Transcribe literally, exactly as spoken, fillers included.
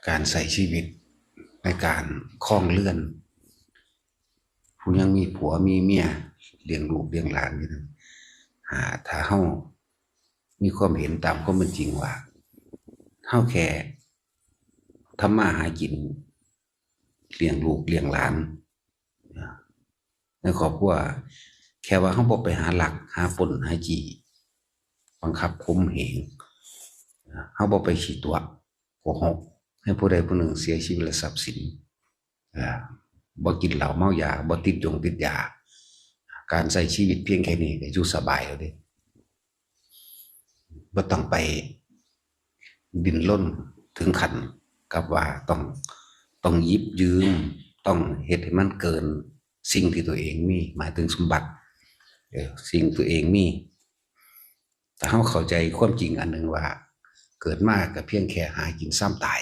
การใช้ชีวิตในการครองเรือน ผู้ยังมีผัวมีเมีย เลี้ยงลูกเลี้ยงหลานอยู่นั้น อ่า ถ้าเฮามีความเห็นตามความเป็นจริงว่า เฮาแค่ทำมาหากิน เลี้ยงลูกเลี้ยงหลาน ในครอบครัว แค่ว่าเฮาบ่ไปหาลัก หาปล้น หาจี้ บังคับข่มเหง เฮาบ่ไปขี้ตั๋ว โกหก ให้ผู้ใดผู้หนึ่งเสียชีวิตและทรัพย์สิน อ่า บ่กินเหล้าเมายา บ่ติดยงติดยา การใช้ชีวิตเพียงแค่นี้ก็อยู่สบายแล้วเด้ บ่ต้องไปดิ้นรนถึงขั้นกับว่าต้อง ต้องหยิบยืม ต้องเฮ็ดให้มันเกินสิ่งที่ตัวเองมี หมายถึงสมบัติ เออ สิ่งตัวเองมี แต่เฮาเข้าใจความจริงอันหนึ่งว่า เกิดมาก็เพียงแค่หากินซ้ำตาย